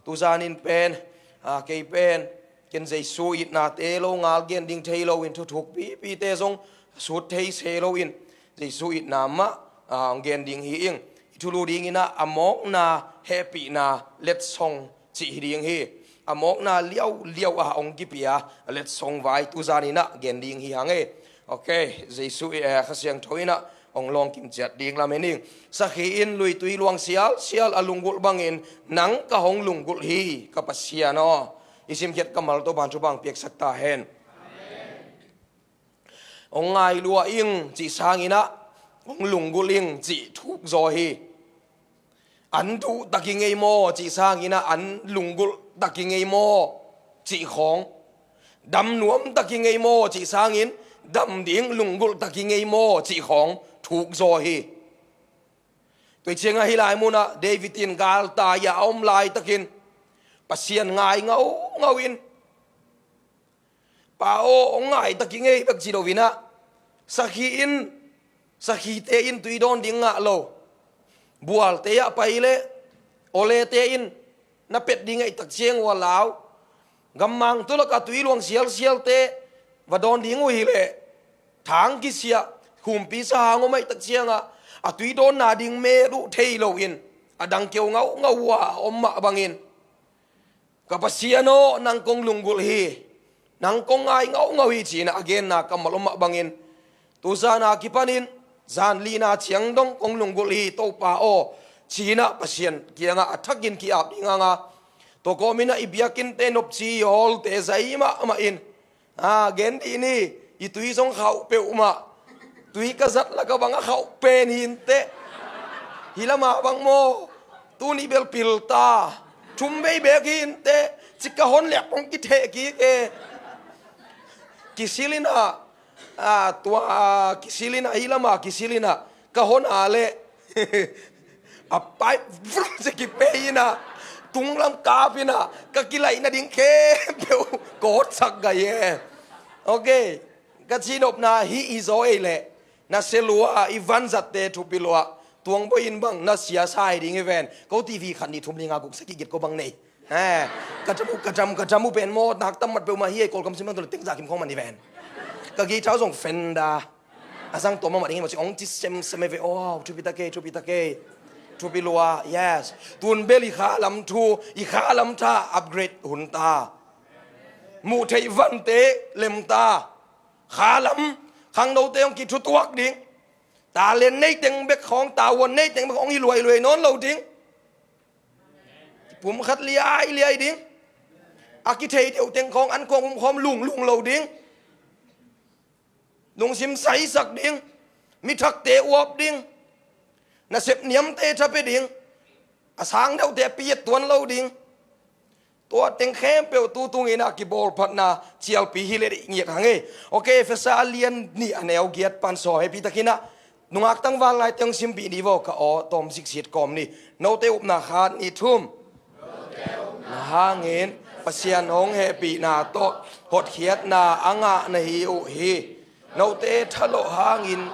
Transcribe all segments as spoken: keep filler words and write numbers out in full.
Tuzanin pen, a, kei pen, ken Jesu itnate lo ngal gen ding thei loin thuthuk pipite zong sut thei se loin Jesu itna mah, a, hong gen ding hi ing. I thulu dinginah a mawkna hehpihna letsong cih hi ding hi. A mawkna liauliau a hong kipia letsong vai tuzaninah gen ding hi hang e. Ok, Jesu i, eh, Kha Siangtho inah hong lawng kimciat ding lamen ing. Sakhi in luitui luang sialsial a lunggulh bangin nang ka hong lunggulh hi ka Pasian aw. I simkhiat kammal Topan thupha piaksak ta hen. Hong ngai lua ing cih sanginah hong lunggulh ing cih thuk zaw hi. An duh tak i ngei maw cih sanginah an lunggulh tak i ngei maw cih khawng. Dam nuam tak i ngei maw cih sangin dam ding lunggulh tak i ngei maw cih khawng thuk zaw hi. Tua ciangah hih lai munah David in galtai-ah a om laitakin Pasian ngai ngaungau in, Pa aw, hong ngai tak i ngei bek ci loinah sakhi in, sakhite in tui dawn ding ngah lo. Bualte ah pai leh, olete in na pet ding ahih tak ciang uh a lau. Gammang tu lakah tui luang sialsialte va dawn ding uh hileh, thang kisiah, humpi sahang om ahih tak ciangah a tui dawnna ding mel uh thei loin a dang keu ngaungau uh a om mah bangin, ka Pasian aw, nang kong lunggulh hi, nang kong ngai ngaungau hi, ci-inah a genna kammal om mah bangin, tuzan a kipanin zan lina ciang dong kong lunggulh hi Topa aw, ci-inah Pasian kiangah a thakin ki-ap ding hang a, tua kawminah i biakinnte nopci i hawlte zai mahmah in, a, gen dih ni, i tui zong khauh peuhmah. Tui ka zat lakah bang a khauh pen hi inteh. Hih lamah bang maw, tuni bel pil ta. Thum vei bek hi inteh. Cik ka hon lek pong kitheh kik e. Kisil inah, a, tua, a, kisil inah, hih lamah kisil inah ka hon a leh a pai vur ci kipei inah, tunglam kap inah ka kilaih nading khempeuh kawtsak gai e. Ok, ka cihnopna hih hi zaw ei leh, na sia lua, i vanzatte thupi lua, tuang bawi in bang na sia sa hi ding hi ven. Ko T V khat nih thum li nga guk sagih giat ko bang nei. Eh, ka tam uh, ka tam, ka tam uh pen maw, nak tam mat peuhmah hi ei, Kawlkam sim bang tu le teng za kim khawng man hi ven. Ka guitar zong Fender. A zang tua mahmah ding hi maw ci, hong ci semsem hi ve, aw, thupi ta kei, thupi ta kei. Thupi lua, yes. Tun bel i khalam thu, i khalam tha upgrade hun ta. Muh theih vante lem ta. Khalam, khangnote hong kithutuak ding. Talent nei teng bek khawng, tavuan nei teng bek hong hi luailuai nawn lo ding. Pumkhat liailiai ding. A kithei deuh teng khawng an khawng um khawm lunglung lo ding. Lungsim saisak ding, mi thakte uap ding, nasep niamte thapia ding, a sang deuhte a piat tuan lo ding. Tua teng khempeuh tu tungin a kibawlphatna cialpi hi leh ngiat hang e. Ok, Efesa a lian nih a neu giat pan saw hehpih takin ah nungak tangval laite hong simpih ni vaw ka aw, tawm siksiat kawm ni. Note upna khat nih thum. Na hangin Pasian hong hehpihna tawh hotkhiatna a ngah na hi uh hi. Note thalawh hangin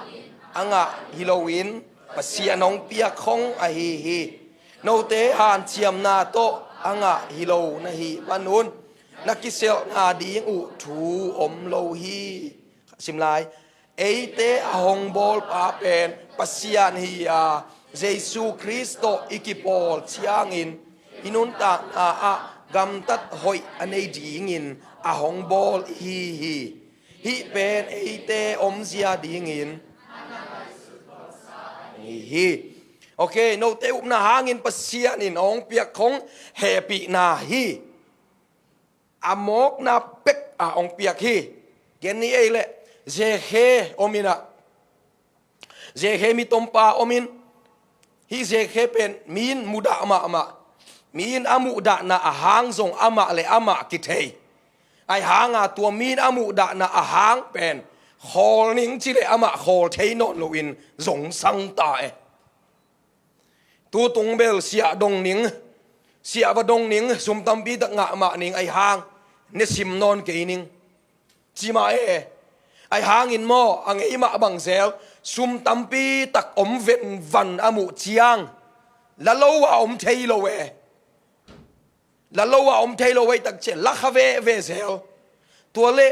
a ngah hi loin Pasian hong piak khong ahi hi. Note hanciamna tawh a ngah hi lo na hih panun na kiselhna ding uh thu om lo hi. Sim lai. Eite a hong bawlpa pen Pasian hi a, Jesu Khrist tawh i kipawl ciangin i nuntakna ah gamtat hoih a nei dingin a hong bawl i hi hi. Hih pen eite omzia dingin hi hi. Ok, note upna hangin Pasian in a hong piak khong hehpihna hi. A mawkna pek a hong piak hi. Gen ni ei leh, zekhe om inah, zekhe mi tompa om in, hih zekhe pen mi in mudah mahmah, mi in a muhdahna a hang zong amah le amah kithei. Ahi hanga tua mi in a muhdahna a hang pen khawl ning ci leh amah khawl thei nawn loin zong sang ta e. Tutung bel siah dong ning, siah va dong ning, sum tampi tak ngah mah ning ahi hang ne sim nawn kei ning. Ci mah e. Ahi hangin maw, a ngei mah bang zel, sum tampi tak om venvan a muh ciang la lo a om thei lo e. La lo a om thei lo ei takciah la kha veve zel. Tua le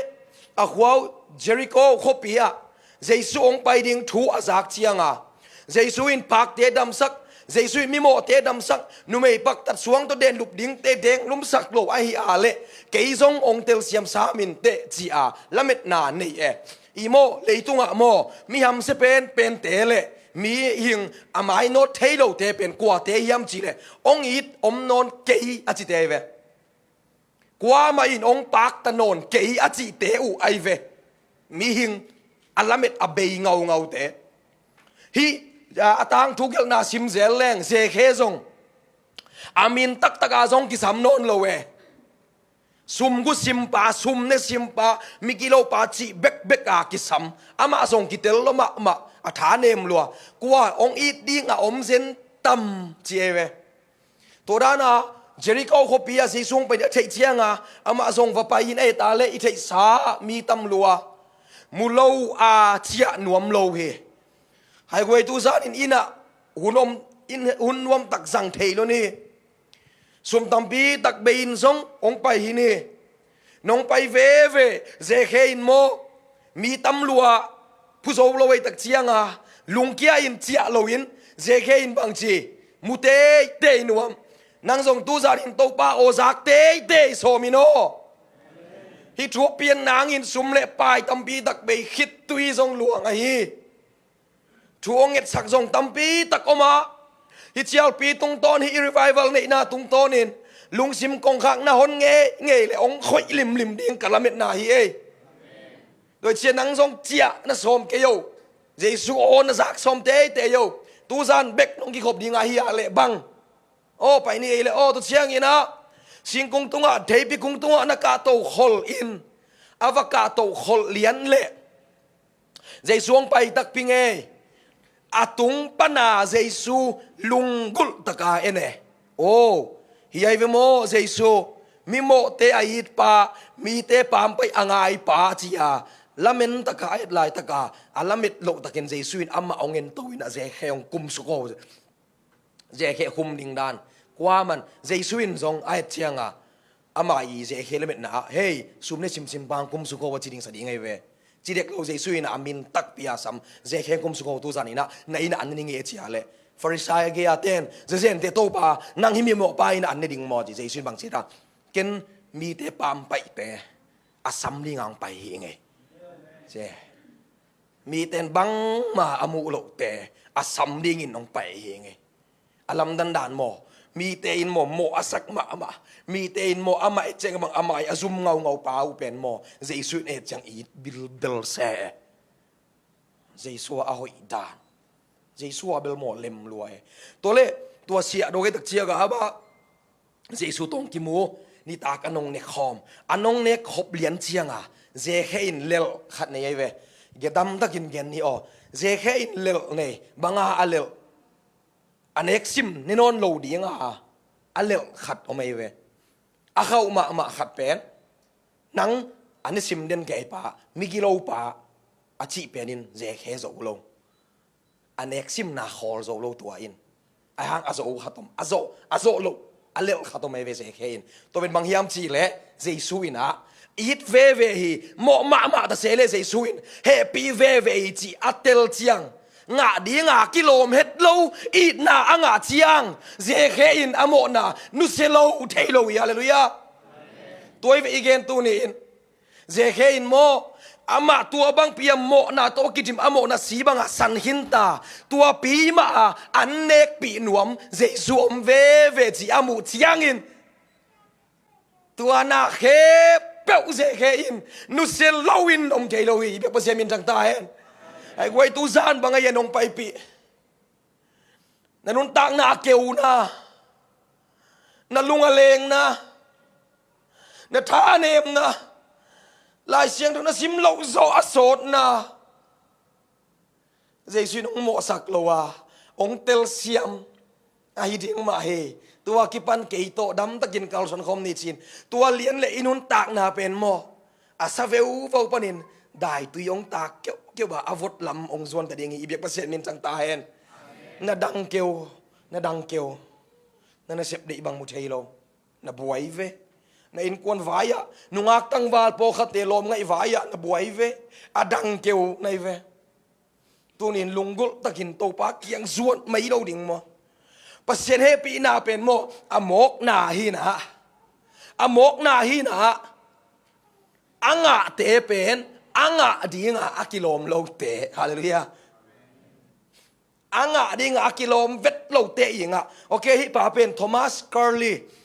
a khua uh Jericho khuapi ah Jesu hong pai ding thu a zak cianga Jesu in pakte damsak, Jesu in mimawhte damsak, numei paktat suang tawh denlup dingte denglumsak lo ahi a le kei zong hong telsiam sam inteh ci-a lametna nei e. I maw leitungah maw mi hamsia penpente le mihing a mainawt thei lote pen kuate hiam cih leh hong it om nawn kei a cite ahi ve. Kuamah in hong pakta nawn kei a cihte uh ahi ve. Mihing a lamet a bei ngaungaute. Hih a tangthu gelhna sim zel leng Zekhe zong a min taktak a zong kisam nawn lo e. Sum gu simpa, sum ne simpa, mi kilopa cih bekbek a kisam. Amah zong kitel lo mahmah, a tha nem lua. Kua hong it ding a om zen tam ci e ve. Tua dana Jericho khuapi ah Jesu hong pai ding a theih cianga amah zong va pai in a et a le i theihsa mi tam lua. Mu lo a ciah nuam lo hi. Haiguai tu zanin inn ah hun om, inn hun nuam tak zang thei lo ni. Sum tampi tak bei in zong hong pai hi ni. Nong pai veve Zekhe in maw mi tam lua phu zo lo ei tak cianga lungkia in ciah loin Zekhe in bangci mu teitei nuam. Nang zong tu zanin Topa aw zak teitei sawm in aw. Hih thu a pian nangin sum le pai tampi tak bei khit tui zong luang ahi. Thu hong ngetsak zong tampi tak om a, hih cialpi tungtawn, hih revival neihna tungtawnin lungsim kongkhakna hon ngeingei le hong khoih limlim ding ka lametna hi ei. Tua ciah nang zong ciah na sawm kei o. Jesu aw na zak sawm teitei o. Tuzan bek nong kikhop ding ahi a leh bang. Aw pai ni ei le aw, tua ciangin ah singkung tungah, theipi kung tungah na kahto khol in a va kahto khol lian leh Jesu hong pai takpi ngei. A tung pana Jesu lunggulh taka en e. Aw, hi ai ve maw Jesu, mimawhte a itpa, mite pampaih a ngaipa ci-a lamen taka a et laitaka a lamet loh takin Jesu in amah hong ento in a Zekhe hong kumsuk aw. Zekhe khum ding dan. Kuaman Jesu in zong a et cianga amah i Zekhe lametna ah hei sum ne simsim bang kumsuk aw a ci ding sa ding ahi ve. Ci dek lo Jesu in a min takpi a sam Zekhe kumsuk aw, tuzan in ah na inn ah an ne ding e ci a leh Farisai a gei a ten zezente Topa nang hih mimawhpa in an ne ding maw ci Jesu in bang ci ta. Ken mite pampaihte a sam ding ang pai hi ngei. Mite in bangmah a muh lohte a sam dingin hong pai hi ngei. A lamdang dan maw, mite in maw mawh a sak mahmah, mite in maw amah et ciang bang amah i a zum ngaungau pa uh pen maw Jesu in et ciang i bilbel se. Jesu a hoih dan. Jesu a bel maw lem lua e. Tua le tua siah dawk e tak ciak a haba Jesu tawng kimu nitak a nong nek khawm, a nong nek khop lian cianga Zekhe in lelh khat nei ahi ve. Gedam takin gen ni aw. Zekhe in lelh nei, banga a lelh, a nek sim ne nawn lo dinga a lelh khat om ahi ve. A khauh mahmah khat pen nang a ne sim den kei pa, mi gilo pa a cih penin Zekhe zo lo. A nek simna khawl zo lo tua in a hang a zo khat om, a zo a zo lo a lelh khat om ahi ve Zekhe in. Tua pen bang hiam cih leh Jesu in ah it veve hi, mawh mahmah ta se le Jesu in hehpih veve hi cih a tel ciang ngah dinga kilawm het lo itna a ngah ciang Zekhe in a mawhna nusia lo thei lo hi. Halleluiah. Tua hi ve i gen tuni in Zekhe in maw amah tua bangpi a mawhna tawh kidim a mawhna si banga san khinta, tuapi mah a an nekpih nuam Jesu om veve ci a muh ciangin tua na khempeuh Zekhe in nusia loin om thei lo hi. I biak Pasian min thang ta hen. Ai guai tu zan bang a hian hong paipih. Na nuntakna a keuna, na lung a lengna, na thanemna, Lai Siangtho na sim loh zawh a sawtna Jesu in hong mawhsak lo a hong telsiam ahi ding mah hi. Tua kipan kei tawh damtakin kalsuan khawm ni cin. Tua lian le i nuntakna pen maw a sa veuvau panin daitui hong tak keuhkeuh a a vot lam hong zuan ta ding hi. I biak Pasian min thang ta hen. Na dang keu, na dang keu. Na nasep deih bang mu thei lo. Na buai ve. Na innkuan vai-ah, nungak tangval pawlkhatte lawmngaih vai-ah na buai ve. A dang keu na hi ve. Tunin lunggulh takin Topa kiang zuan mai lo ding maw? Pasian hehpihna pen maw, a mawkna hi-in ah, a mawkna hi-in ah, a ngahte pen a ngah dingah a kilawm lote. Halleluiah. A ngah dingah a kilawm vet lote i ngah. Ok, hih pa pen Thomas Carlyle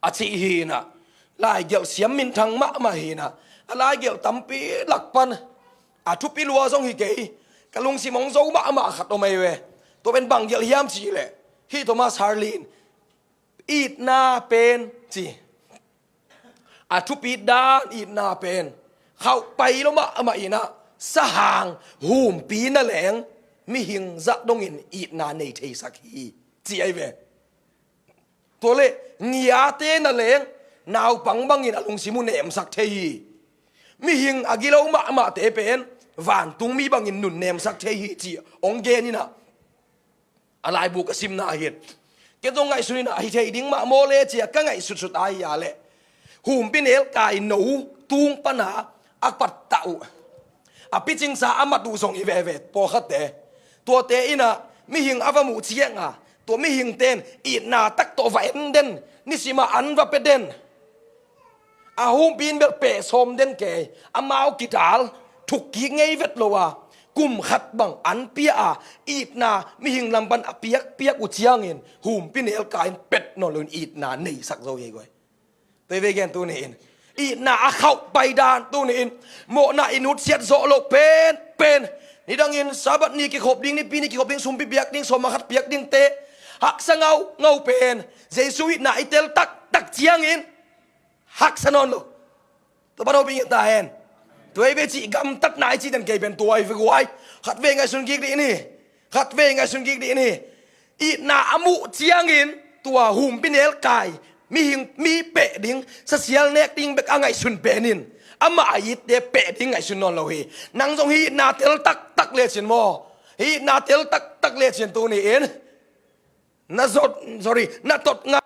a cih hi-in ah, laigelh siam minthang mahmah hi-in ah, a laigelh tampi lak pan a thupi lua zong hi kei, ka lungsim hong zo mahmah khat om ahi ve. Tua pen bang gelh hiam cih leh, hih Thomas Carlyle in itna pen ci, a thupi dan itna pen khauhpai lo mahmah in ah, sahang, humpi na leng mihing zah dongin itna nei theisak hi, ci ahi ve. Tua leh ngiate na leng naupang bangin a lungsim uh nemsak thei hi. Mihing a gilo mahmahte pen vantung mi bangin nunnemsak thei hi, ci hong gen in ah, a laibu ka simna ah hin, kei zong ngaihsun in ah, hi thei ding mah maw le ci-a ka ngaihsutsut ahi a leh, humpi nelkai no tung pana a pattah uh, a picingsa a mat uh zong hi veve pawlkhatte. Tuate in ah mihing a va muh ciangah, tua mihingte in itna tak tawh va en den, nisimah an va pia den. A humpi in bel peh sawm den kei, amau kidal thukkik ngei vet lo a, kum khat bang an pia a, itna mihing lam pan a piakpiak uh ciangin humpi nelkai in pet nawn loin itna neisak zo hi guai. Tua hi ve gen tuni-in, itna a khauhpai dan tuni-in, mawhna i nutsiat zawh loh penpen, nidangin Sabbath ni kikhop ding, nipi ni kikhop ding, sumpi piak ding, sawm a khat piak dingte haksa ngaungau pen Jesu itna i tel taktak ciangin haksa nawn lo. Tua pan hopih in ta hen. Tua hi ve cih gamtatna i cih den kei pen tua hi ve guai. Khatvei ngaihsun kik dih ni. Khatvei ngaihsun kik dih ni. Itna a muh ciangin tua humpi nelkai, mihing, mi peh ding, sasial nek ding bek a ngaihsun pen in, amah a itte peh ding ngaihsun nawn lo hi. Nang zong hih itna tel taktak lecin maw, hih itna tel taktak lecin tuni-in na zot, sorry, na tot ngah.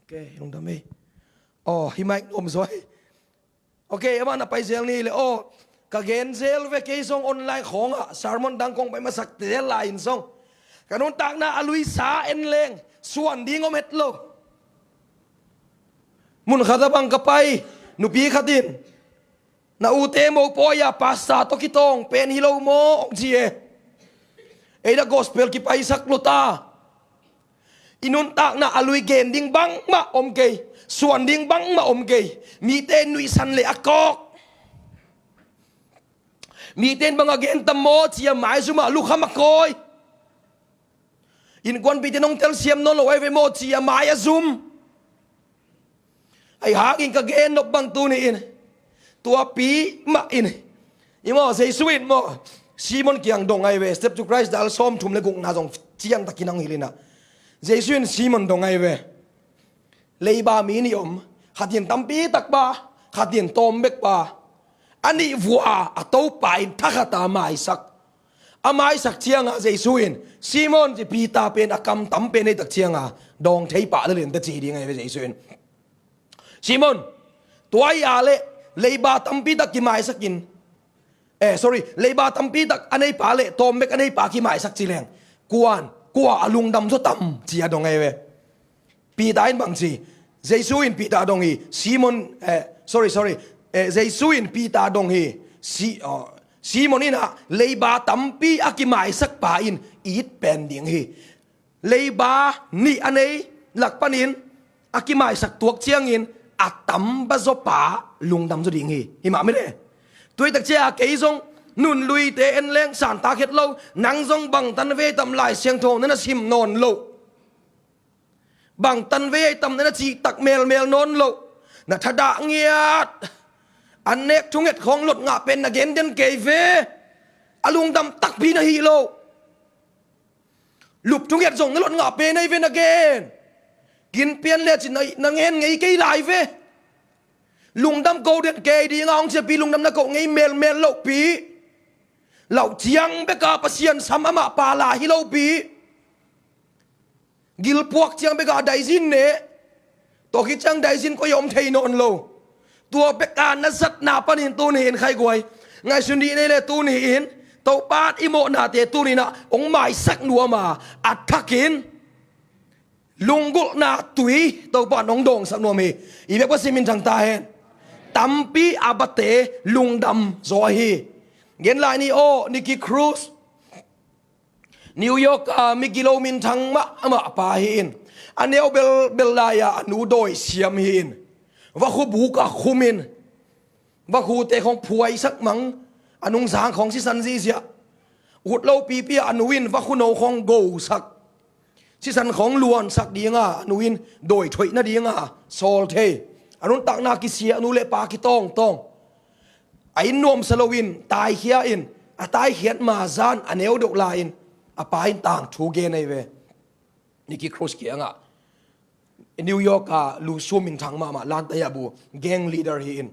Ok, lungdam ei. Aw, hih mic nuam zaw ei. Ok, amah na pai zel ni le aw. Ka gen zel ve, kei zong online khawngah sermon dang kong pai masak zel lai-in zong, ka nuntakna a luisa en leng suan ding om het lo. Mun khat ah bang ka pai, nupi khat in, "Na ute mopawi-a pastor tawh kitawng pen hi lo maw?" hong ci e. Ei dah gospel kipaisak lo ta. I nuntakna a lui gen ding bangmah om kei, suan ding bangmah om kei. Mite nuihsan le a kawk. Mite in bang a gen tam maw ci-a maizum ah lukham a kawi. Innkuanpihte in hong telsiam nawn lo ahi ve maw ci-a mai a zum. Ahi hangin ka gen nop bang tuni-in, tuapi mah in, i maw, Jesu in maw, Simon kiang dong ahi ve. Step to Christ dal sawmthum le gukna zong ciantakin hong hilh in ah, Jesu in Simon dong ahi ve. Leiba mi nih om, khat in tampi tak pa, khat in tawm bek pa. A nih vua a topa in thakhat a maisak. A maisak ciangah Jesu in, "Simon," ci, Peter pen a kam tam pen ei tak ciangah, "Dawng thei pah lel in," ta ci ding ahi ve Jesu in. "Simon, tua hi a leh leiba tampi tak kimaisak in, eh, sorry, leiba tampi tak a neipa le tawm bek a neipa kimaisak ci leng, kuan, kua a lungdam zaw tam?" ci-a dong ahi ve. Peter in bang ci? Jesu in Peter dong hi, Simon, eh, sorry, sorry, eh, Jesu in Peter dong hi, si, oh, Simon in ah leiba tampi a kimaisak pa in it pen ding hi. Leiba nih a nei lak panin a kimaisak tuak ciangin a tam bazaw pa lungdam zaw ding hi. Hi mah mile. Tuitak cia kei zong nun luite en leng santak het lo, nang zong bangtan vei tam Lai Siangtho na na sim nawn lo. Bangtan vei tam na na cihtak melmel nawn lo. Na thadah ngiat. An nek thunget khawng lot ngah pen na gen den kei ve. A lungdam takpi na hi lo. Lup thunget zong na lot ngah pen ahi ve na gen. Kin pian lecin na, na ngen ngei kei lai ve. Lungdam ko den kei ding a hong ciapi lungdam na koh ngei melmel lohpi. Lauh ciang beka Pasian sam amah pala hi lopi. Gilpuak ciang beka daizin ne. Tua khit ciang daizin koi a om thei nawn lo. Tua beka na zatna panin tuni in khaiguai ngaihsun dih nei le tuni in Topan i mawhnate tuni inah hong maisak nuam a, a thakin lunggulhna tui Topan hong dawngsak nuam hi. I bek Pasian minthang ta hen. Tampi a bate lungdam zaw hi. Gen lai ni aw, Nicky Cruz. New York a migilo minthang mahmah pa hi in. A neu belbel lai-a a nu dawi siam hi in. Vakhu buk a khum in. Vakhute khawng phuaisak mang. A nungzang khawng sisan zihziah. Ut lo pipi a a nu in vakhu no khawng gosak. Sisan khawng luansak dinga a nu in dawi thoih nadinga sawl thei. A nuntakna kisia a nu le pa kitawngtawng. A inn nuamsa loin taikhia in, a taikhiat ma zan a neu deuh lai-in a pa in tangthu gen ahi ve. Nicky Cruz kiangah New York a lusu minthang mahmah Lanta Yabu gang leader hi in.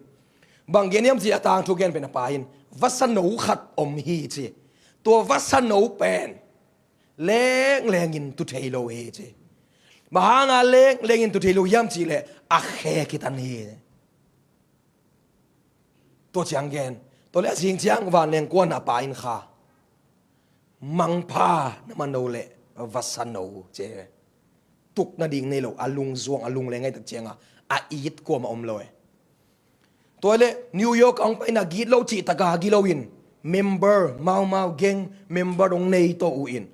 Bang gen hiam ci a tangthu gen pen a pa in vasa no khat om hi ci. Tua vasa no pen lenglengin tu thei lo hi ci. Bang hanga lenglengin tu thei lo hiam ci leh a khe kitan hi. Tua ciang gen. Tua le a zing ciang vanleng kuan a pa in kha mangpha na mano le vasa no ci. Tuk nading nei lo a lungzuang a lungleng ngaihtak cianga a it kuama om lo e. Tua le New York a hong paina gitlo cihtaka gilo in member Mau Mau gang member dong nei tawh uh in.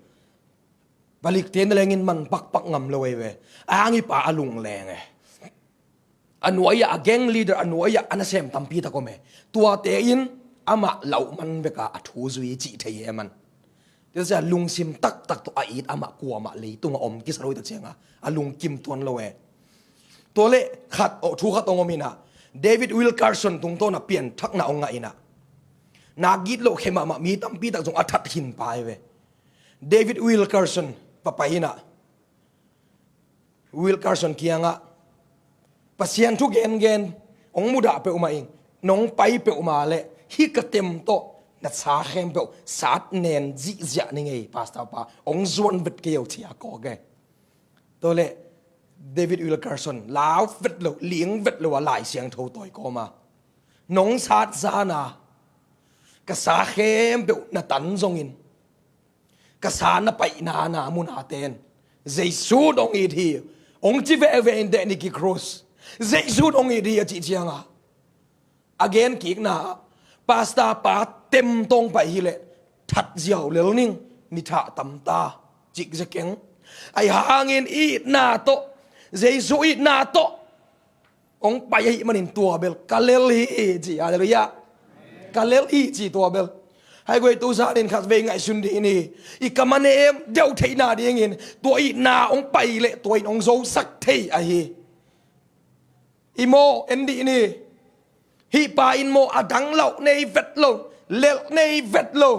Valikte na lengin man pakpak ngam lo ei ve. A hang i pa a lungleng e. A nuai-ah a gang leader a nuai-ah a nasem tampi tak om e. Tuate in amah lauh man veka a thu zui cih thei e man. Tia sia lungsim taktak tawh a it amah kuamah leitungah om kisa lo i ta cianga a lungkim tuan lo e. Tua le khat aw thu khat ong om inah David Wilkerson tungtawn a pianthakna ong ngah inah na gitloh khe mahmah mi tampi tak zong a that khin pa e ve. David Wilkerson papai inah Wilkerson kiangah Pasian thu gengen ong mudah peuhmah ing. Nong pai peuhmah le hih ka tem tawh na sa khempeuh sat nen zihziah ni ngei pastor pa ong zuan vet kei o cia kawk e. Tua le David Wilkerson lau vet lo ling vet lo a Lai Siangtho tawi kawma nong sat zana ka sa khempeuh na tan zongin ka sa na paihna na muna ten Jesu in ong it hi. Ong ci veve in deh Nicky Cruz Jesu in ong it hi a cih cianga a gen kikna ah pastor pa tem tawng paih hileh that ziau lel ning ni thah tamta cik zekeng. Ahi hangin itna tawh Jesu itna tawh ong pai ahih manin tua bel ka lel hi ci. Halleluiah. Ka lel hi ci tua bel. Hai guai tu zanin khat vei ngaihsun dih ni i ka manem deuh theihna dingin tua itna ong pai leh tua in ong zosak thei ahi. I maw en dih ni. Hih pa in maw a dang lauh nei vet lo lelh nei vet lo.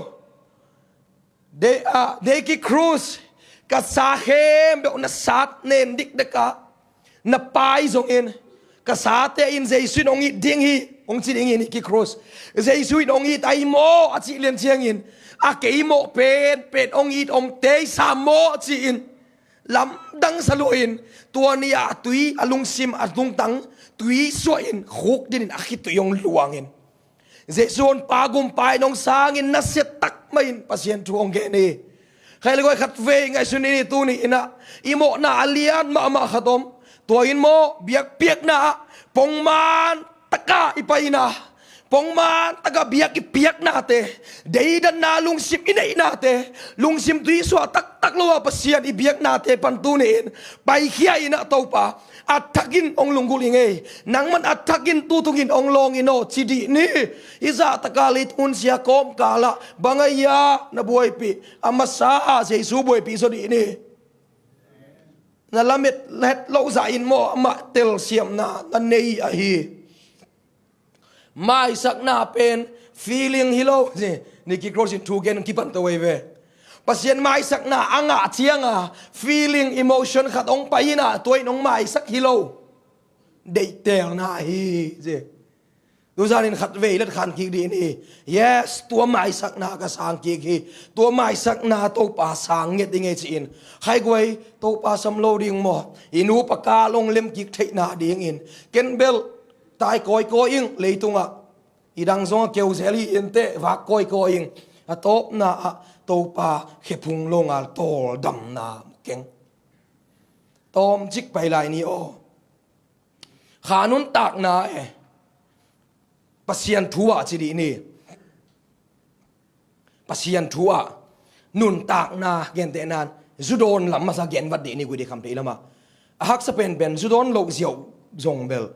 Dei a Nicky Cruz ka sa khempeuh na sat nen dikdeka na pai zongin ka sate in Jesu in ong it ding hi ong ci ding hi Nicky Cruz. Jesu in ong it ahi maw a cih lian ciangin a kei maw pen pen ong it ong tei sa maw a ci-in lamdang saluahin tua ni-ah a tui a lungsim a tungtang tui suahin khuk dinin a khitui ong luangin Jesu hon pa gumpa in ong sangin nasia tak mahin Pasian thu ong gen hi. Khailikuai khat vei ngaihsun in i tuni inah i mawhna a lian mahmah khat om. Tua in maw biakpiakna ah pongman taka i paina pongman taka biak i piaknate deidanna lungsim i neihnate lungsim tuisuah taktak lo a Pasian i biaknate pan tuni in paikhia inah Topa a thakin ong lunggulh i ngei nangman a thakin tutungin ong lawng in aw ci dih ni. I zahtaka leitung hun sia kawmkalah bang a ia na buaipih a masa a Jesu buaipih zaw dih ni. Na lamet het loh zah in maw amah telsiamna na nei ahi. Maisakna pen feeling hi lo. Nicky Cruz in thu gen kipan to vei ve. Pasian maisakna a ngah cianga feeling emotion khat ong pai inah tua in ong maisak hi lo. Deihtelna hi. Tuzan in khat vei let khan kik dih ni. Yes, tua maisakna ka sang kik hi. Tua maisakna Topa sang nget ding ei ci-in. Khaiguai, Topa sam lo ding maw? I nupa ka long lem kik theihna dingin. Ken bel tai kawikawi ing leitungah. I dang zong a keu zel hi inteh vak kawikawi ing. A tawpna ah Topa khephung lo ngal tawldamna keng. Tawmcik pai lai ni aw. Kha nuntakna e. Pasian thu ah ci dih ni. Pasian thu ah nuntakna gentehnan zudawn lam masa gen vat dih ni, gui dih kham thei lamah. A haksa penpen zudawn loh ziau zong bel.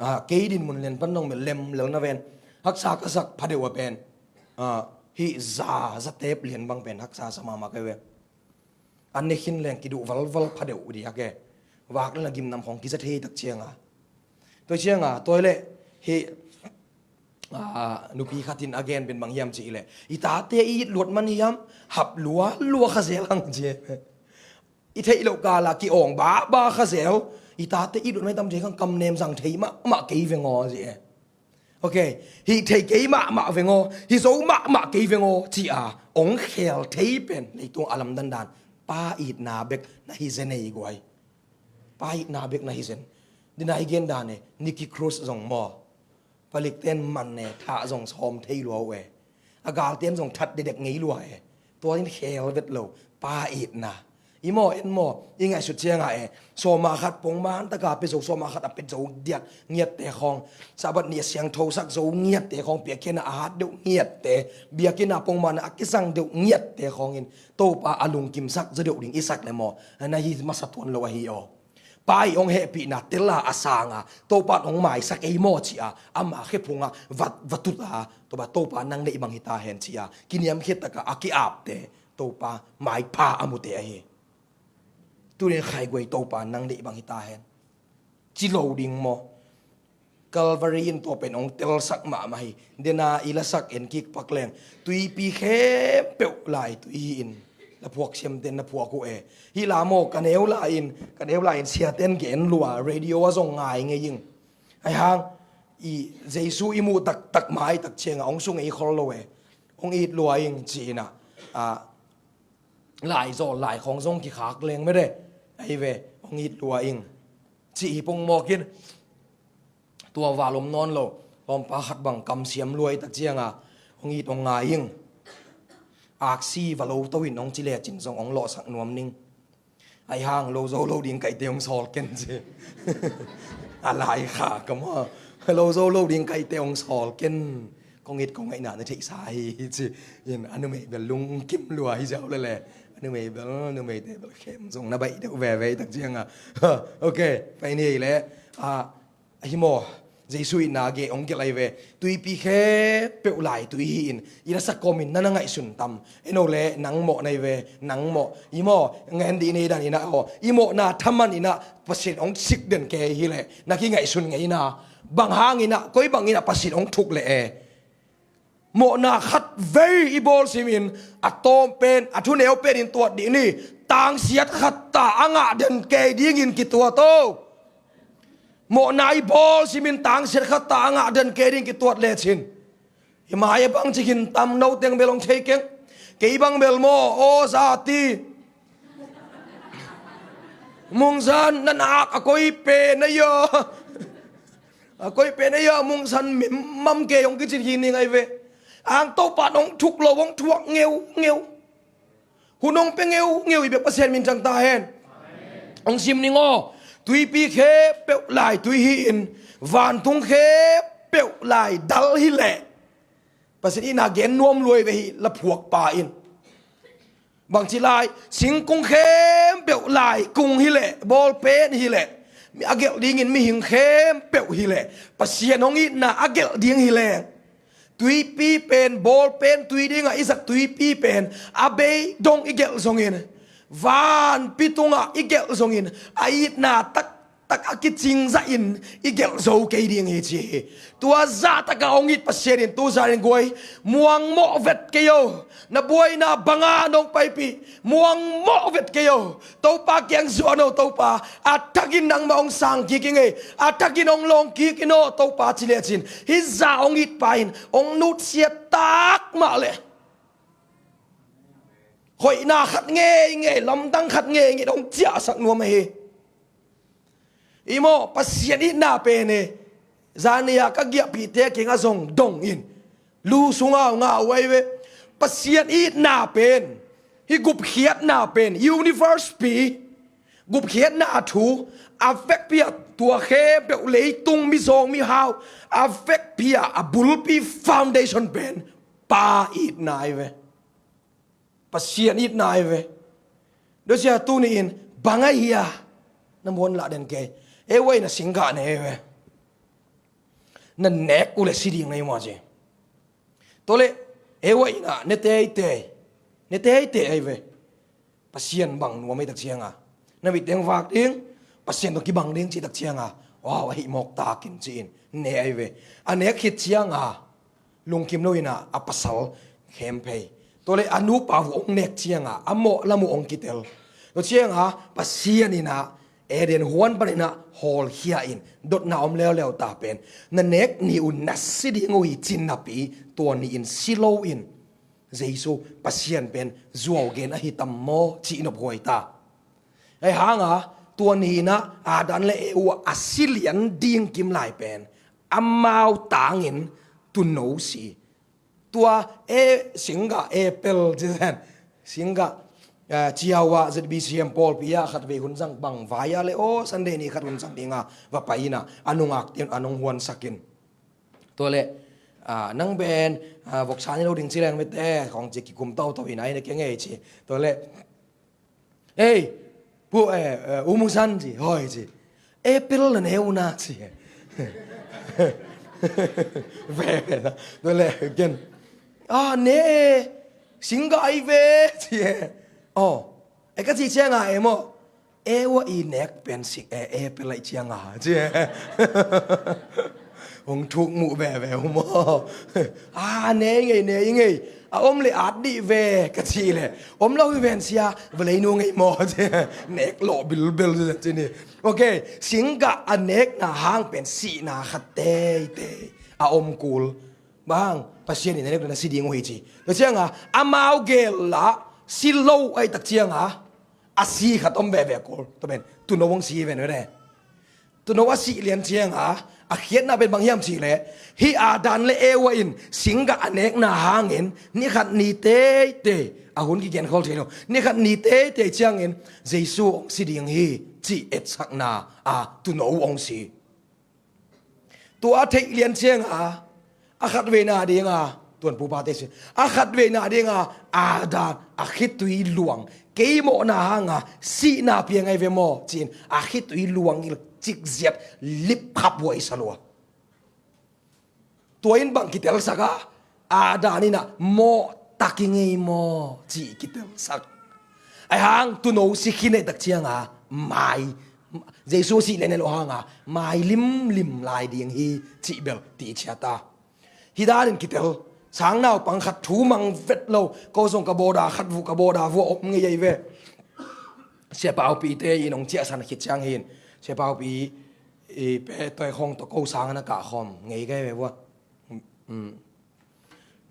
A, kei din mun lian pan dong bel lem lel na ven. Haksa ka sak phadeuh a pen. A, hih za, za tep lian bang pen haksa sa mahmah kei ve. An ne khin leng kiduh valval phadeuh uh dih hak e. Vak le na gimnam khong kiza thei tak cianga. Tua cianga, tua le hi, a, nupi khatin a gen pen bang hiam cih le. I tate i it luat man hiam, hap lua, lua kha zel hang ci e. I theih loh kala ki-awng ba, ba kha zel. I tate i it luat man hiam tam ci e khang kam nem zang thei mah, mah kei veng aw ci e. Ok, hih thei kei mahmah veng aw, hih zo mahmah kei veng aw, ci-a ong khel thei pen leitung a lamdandan pa itna bek na hi zen ei guai. Pa itna bek na hi zen. Dina i gendan e, Nicky Cruz zong maw. Palikten man e, thah zong sawm thei lua uh e. A galten zong that dedek ngei lua e. Tua in khel vet lo, pa itna. I maw, en maw, i ngaihsut cianga e. Sawma khat pongman taka pia zo, sawma khat a pia zo diat ngiatte khawng. Sabat ni a siangtho sak zo ngiatte khawng, piakhina a hat deuh ngiatte. Biakina pongman a kisang deuh ngiatte khawngin. Topa a lungkim sak zaw deuh ding i sak le maw. Na hi masa tuan lo ahi aw. Pa i ong hehpihna tela a sanga. Topa ong maisak ei maw cia. Ama khephunga vat, vatuta. Topa, Topa nang neih bang hita hen cia. Kiniamkhiat taka a kiapte. Topa, maipha a mute ahi. Tunin khaiguai Topa nang neih bang hita hen. Ci lo ding maw? Calvary in tua pen ong telsak mahmah hi. Dena i lasak en kik pak leng. Tuipi khempeuh lai tui hi in. La phuak siamten na phuak uh e. Hi la maw ka neu lai in, ka neu lai in siaten gen lua. Radio a zong ngai ngei ing. Ai hang, i Jesu i muh taktak mai tak cianga ong sung ei khol lo e. Ong it lua ing ci ina. A, lai zawl lai khawng zong kikhak leng mede. Ahi ve, hong it lua ing. Cih hi pongmawk in. Tua val om nawn lo. Lawmpa khat bang kamsiam luai tak cianga hong it hong ngai ing. Aksi va lo to in hong ci lecin zong hong lawhsak nuam ning. Ai hang lo zo lo ding kaihte hong sawl ken ci. A lai kha ka maw. Lo zo lo ding kaihte hong sawl ken. Kong it kong ngaihna na theihsa hi ci. In a numei bel lungkim lua hi ziau lele. A numei bel, numeite bel khem zong na baih deuh veve tak cianga. Ok, pai ni le. A, hi maw, Jesu itna ge ong gelh ai ve. Tuipi khempeuh lai tui hi in. I lasak kawmin na na ngaihsun tam. Eno le, nang mawh nai ve, nang mawh. I maw, ngen dih nei dan ina aw. I mawhna thaman ina, Pasian ong sik den kei hi le. Na kingaihsun ngei ina. Bang hang ina, koi bang ina, Pasian ong thuk le e. Mawhna khat vei i bawl simin, a tawm pen, a thuneu pen in tuat dih ni, tangsiat khat ta a ngah den kei dingin kituat o. Mawhna i bawl simin tangsiat khat ta a ngah den kei dingin kituat lecin. Hi mai a bang cikin tam no teng bel hong thei keng. Kei bang bel maw, aw zati. Mungsan na nak a koi pen a ia. A koi pen a ia mungsan mim mam kei hong kicin hi ning ai ve. Ang Topa nong thuk lo hong thuak ngeu ngeu. Hun hong pe ngeu ngeu i bek Pasian min cang ta hen. Hong sim ning aw. Tuipi khempeuh lai tui hi in. Vantung khempeuh lai dal hi leh. Pasian ina gen nuam luai ve hi la phuak pa in. Bangci lai, singkung khempeuh lai kung hi leh, bawlpen hi leh, mi a gelh dingin mihing khempeuh hi leh, Pasian hong itna a gelh ding hi leh. Tuipi pen, bawlpen tui dingah i zak tuipi pen, a bei dong i gelh zongin, vanpi tungah i gelh zongin, a itna tak tak a kicing zahin i gelh zo kei ding hi ci hi. Tua zahtak a hong it Pasian in tu zan in guai, muang mawh vet kei o. Na buaina banga nong paipih, muang mawh vet kei o. Topa kiang zuan o Topa, a thakin nangmah hong sang kik ing ei, a thakin hong lawng kik in aw Topa ci lecin, hih zah hong it pa in hong nutsia tak mah leh hoihna khat ngeingei, lamdang khat ngeingei hong ciahsak nuam ahi. I maw, Pasian itna pen e, zani a ka giahpihte kiangah zong dong in, lu sungah ngah uh ahi ve. Pasian itna pen, hih gupkhiatna pen, universe pi, gupkhiatna a thu, a vekpi-a tua khempeuh leitung mizawng mihau, a vekpi-a a bulpi foundation pen Pa itna ahi ve. Pasian itna ahi ve. Tua sia tuni in bang ahi a, na muan lah den kei. Ewa in a singgah ne ahi ve. Na nek uh leh si ding na hi maw ci. Tua leh Ewa in a ne teitei, ne teitei ahi ve. Pasian bang nuam ahi tak cianga, na mitteng vak ding, Pasian tawh kibang ding cih tak cianga, wow, ahi mawk takin ci-in ne ahi ve. A nek khit cianga lungkim lo in a, a pasal khemphei. Tua leh a nupa uh hong nek cianga a mawh lam uh hong kitel. Tua cianga Pasian in a Eden huan panin a hawlkhia in, dotna om leuleu ta pen, na nek ni un na si ding uh hi cin napi, tua ni-in si lo in Jesu Pasian pen zuau gen ahi tam maw cih nophuai ta. Ahi hanga tua ni-in a Adam le Ewa a si lian ding kim lai pen amau tangin tuuno si. Tua e singgah apple ci zen. Singgah, eh, ciau ah Z B C M pawlpi ah khatvei hun zang bang vai ah le aw Sunday ni khat hun zang dinga va pai in a, a nungak ten a nung huansak in. Tua leh, ah, nang ben, ah, voksa ni lo ding ci leng mete khong ci kikum tautau in a ina kengei ci. Tua leh, ei, pu, eh, eh, U Musan ci, hoi ci. Apple na ne uh na ci. Ve, ve na. Tua leh, gen. Ah, ne e, singgah ahi ve ci e. Oh, e ka ci cianga e maw. Ewa i nek pen sik e, apple ahi cianga ci e. Hong thuk muh veve uh maw. Ah, ne i ngei, ne i ngei. A om le at dih ve ka cih leh om lo hi ven sia, va lei nu ngei maw ci. Nek lawh bilbil ci ni. Ok, singgah a nekna hang pen sihna khat teitei a om kul. Bang, Pasian in a nekna na si ding uh hi ci. Tua cianga amau gel lah si lo ahi tak cianga a si khat om veve kul. Tua pen tuuno hong si hi ven ve ne. Tuuno a sih lian cianga a khiatna pen bang hiam cih leh, hih Adam le Ewa in singgah a nekna hangin ni khat ni teitei, a hun kigen khol thei lo, ni khat ni teitei ciangin Jesu hong si ding hi cih etsakna a tuuno hong si. Tua a theih lian cianga a khatveina dinga, tuan pupate sin, a khatveina dinga Adam a khitui luang, kei mawhna hanga sihna piang ahi ve maw ci-in a khitui luang i cikziat lipkhap huai sa lua. Tua in bang kitelsak a, Adam in a mawh tak i ngei maw cih kitelsak. Ahi hang tuuno si khin ahi tak cianga mai, Jesu sih lian lo hanga mai limlim lai ding hi cih bel ti ciat a. Hih danin kitel, sang naupang khat thu mang vet lo, ko zong ka bawda khat vuh, ka bawda vuah om ngei ahi ve. Sia Paupi te in hong ciahsan khit ciang hin, Sia Paupi i pe toi khong tawh ko sang na kah khawm ngei ka hi ve vuah.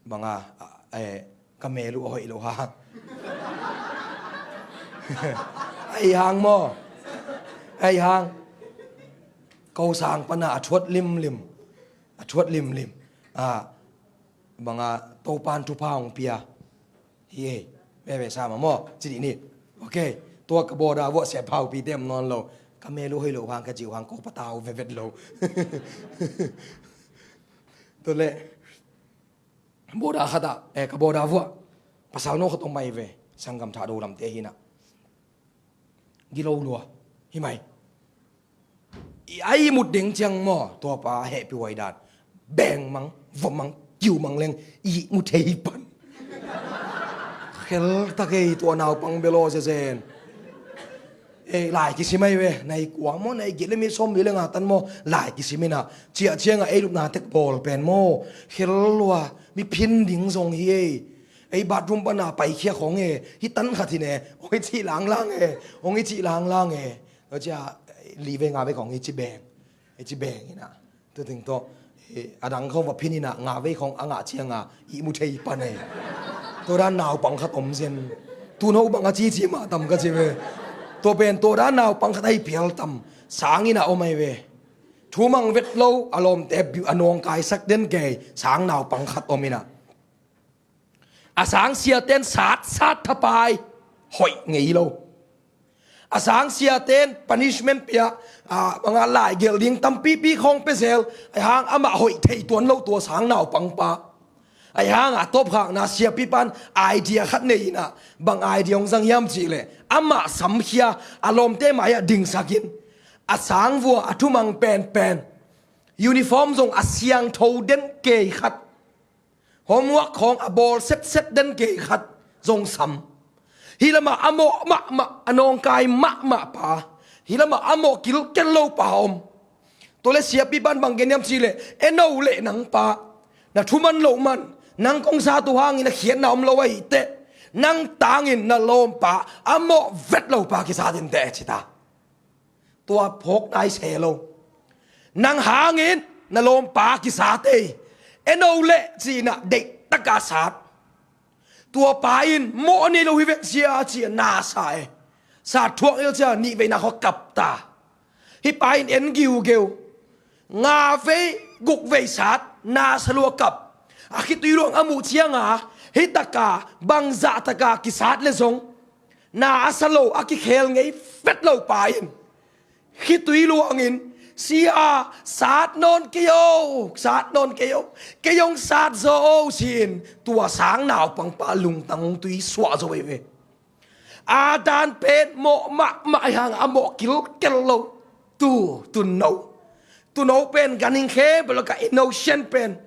Banga, eh, ka mel uh a hoih lo hang. Ahi hang maw. Ahi hang. Ko sang pana a thuat limlim. A thuat limlim. Ah, banga Topan thupha hong pia. Hi ei. Veve sa ma maw. Ci dih ni. Ok. Tua ka bawda vuah Sia Paupi te om nawn lo. Ka mel uh hoih lo hang ka ci uh hang ko patau vevet lo. Tua leh. Bawda khat ah, eh, ka bawda vuah. Pasal no khat om mai ve. Sanggam Thado lamte hi na. Gilo lua. Hi mai. I a ihmut ding ciang maw. Tua pa hehpih huai dan. Beng mang, vom mang, kiu mang leng. Ihmut hei pan. Khel ta kei tua naupang bel aw zezen. Ei, lai kisim ahi ve, nai kua maw, nai giat le minit sawmli le nga tan maw, lai kisim inah, ciah ciangah ei lupna tek bawl pen maw, khel lua, mi phin ding zong hi ei. Ei bathroom pana paikhia khong e, hi tan khat hi ne, hong i cih langlang e, hong i cih langlang e. Tua ciah, li vei nga vei khong i ci beng, i ci beng inah. Tuting tawh, eh, a dang khong va phin inah nga vei khong a ngah cianga ihmu thei pan ei. Tua dan naupang khat om zen. Tuno bang a cici mah tam ka ci ve. Tua pen tua dan naupang khat ahi phial tam. Sang inah om ahi ve. Thumang vet lo, a lawmte biu a nawngkaisak den kei, sang naupang khat om inah. A sang siaten sat, sat thapai, hoih ngei lo. A sang siaten punishment pia, a, banga lai gelh ding tampipi khawng pia zel, ahi hang amah hoih thei tuan lo tua sang naupangpa. Ahi hang a tawpkhakna siapipan idea khat nei inah, bang idea hong zang hiam cihleh, amah samkhia, a lawmte mai-ah dingsak in, a sang vua a thumang penpen, uniform zong a siangtho den kei khat, homework khawng a bawl setset den kei khat zong sam. Hih lamah a mawh mahmah, a nawngkai mahmah pa, hih lamah a mawh kilkel lo pa om. Tua le siapipan bang gen hiam cihleh, e no leh nang pa, na thuman loh man, nang kong sat uh hangin a khiatna om lo ahih teh, nang tangin na lawmpa a mawh vet lo pa kisat inteh, ci ta. Tua phawk nai se lo. Nang hangin na lawmpa kisat ei. E no leh ci inah deihtaka sat. Tua pa in mawh a nei lo hi vek cia ci a na sa e. Sat thuak el cia nih veina khua kap ta. Hih pa in en giugeu. Nga vei guk vei sat, na sa lua kap. A khitui luang a muh cianga, hih taka bangzah taka kisat le zong, na a sa lo a kikhel ngei vet lo pa in, khitui luangin, sia, sat nawn kei o, sat nawn kei o, kei hong sat zaw o, ci-in tua sang naupangpa lungtang hong tui suah zo veve. A dan pen mawh mahmah ahi hang a mawh kilkel lo. Tu, tuno, tuno pen ganhing khempeuh laka innocent pen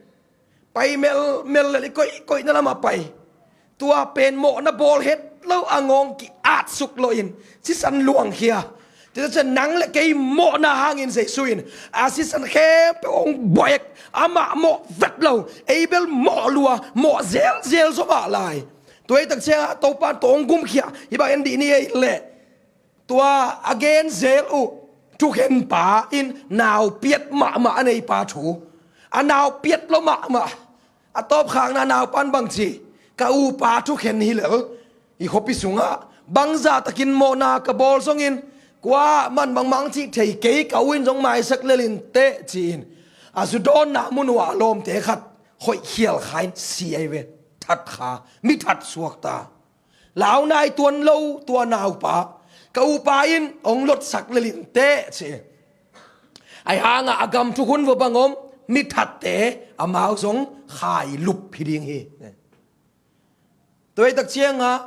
pai mel, mel lel i koih, koihna lamah pai. Tua pen mawhna bawl het lo a ngawng ki-atsuk lo in sisan luangkhia. Tua ciang nang le kei mawhna hangin Jesu in a sisan khempeuh hong buaih, amah mawh vet lo, ei bel mawh lua, mawh zelzel zaw mah lai. Tua hi tak ciangah Topa in tua hong gumkhia, hih bang en dih ni ei leh. Tua a gen zel uh thukhenpa in nau piat mahmah a neipa thu, a nau piat lo mahmah. A tawpkhakna naupan bangci, ka upa thukhen hi lel, i khuapi sungah bangzah takin mawhna ka bawl zongin, kuamah in bangmah hong cih thei kei, ka u in zong maisak lel inteh, ci-in a zu dawnna mun uh ah a lawmte khat hoih khial kha in si ahi ve. That kha, mi that suak ta. Lau nai tuan lo tua naupa, ka upa in hong lotsak lel inteh, ci. Ahi hangah a gam thukhun vua bang om, mi thatte amau zong khailup hi ding hi. Tua hi tak ciangah,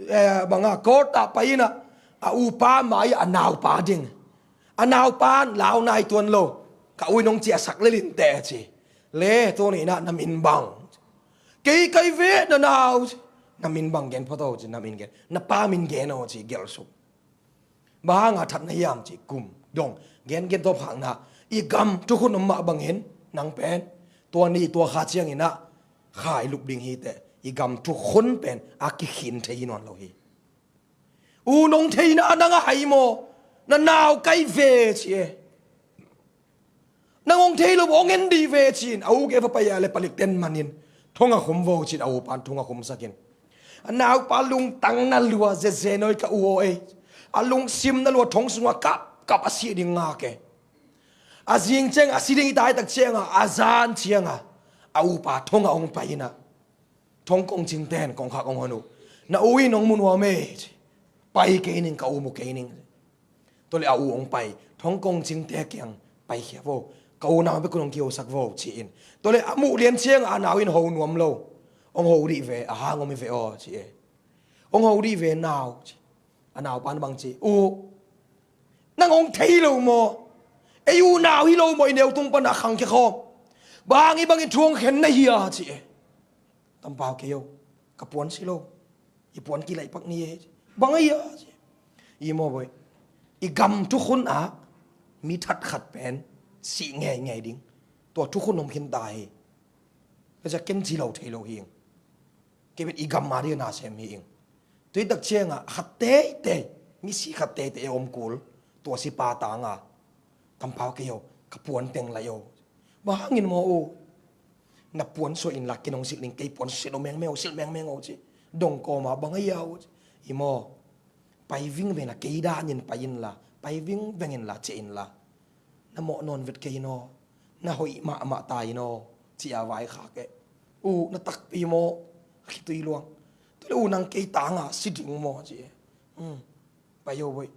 eh, bangah court ah pai inah a upa mai-ah a naupa ding. A naupa in lau nai tuan lo, ka u in hong ciahsak lel inteh, ci. Le, tua ni inah na min bang? Kei kai ve na nau, ci. Na min bang gen phot o, ci, na min gen. Na pa min gen o, ci, gelh suk. Bang hanga that na hiam, ci, kum, dong. Gen, gen tawpkhakna, i gam thukhun om mah bangin nang pen tua ni tua kha cianginah khailup ding hi teh. I gam thukhun pen a kikhin thei hi nawn lo hi. U, nong theina nang a hai maw? Na nau kai ve, ci e. Nang hong thei lo, hong en dih ve, ci-in a u gei va pai a le palik ten manin thong a khum vo, ci-in a upan thong a khumsakin. A naupa lungtang na lua zeze nawi ka u aw ei. A lungsim na lua, thong sungah kap kap a sih ding ngak e. A zing ciang a si ding i tai tak cianga, a zan cianga a upa thong a hong pai inah. Thong kong cingten kongkhak hong hon uh. Na u in hong mu nuam e, ci. Pai kei ning, ka u mu kei ning. Tua le a u hong pai, thong kong cingte kiang paikhia vo. Ka u nau bek un hong kihosak vo, ci-in. Tua le a muh lian ciang a nau in ho nuam lo. Hong ho dih ve, a hang om hi ve aw, ci e. Hong ho dih ve nau, ci. A naupan bang ci, u, nang hong thei lo maw? Ei u nau hi lo maw, i neu tung pana khangkhia khawm? Bang hang i bangin thu hong khen na hia, ci e. Tampau kei o, ka puan si lo. I puan kilaih pak ni e. Bang a hia, ci. I maw boy, I gam thukhun ah mi that khat pen sih ngeingei ding, tua thukhun om khin ta hi. Ka cia ken ci lo thei lo hi ing. Kei pen i gam a ding a na sem hi ing. Tuitak ciangah khat teitei, misi khat teitei a om kul, tua sipa tanga, kampau kei o, ka puan teng lai o. Bang hangin maw u? Na puan suah inla ken hong silh ning, kei puan silh o mengmeng o, silh mengmeng o ci. Dong kawma bang a ia u ci. I maw? Pai vingveng inla, kei danin pai inla, pai vingveng inla, ciah inla. Na mawh nawn vet kei in aw, na hoih mahmah ta in aw, ci-a vaikhak e. U, na takpi maw? A khitui luang. Tule u, nang kei tanga si ding maw ci e. Hmm. Pai o boih.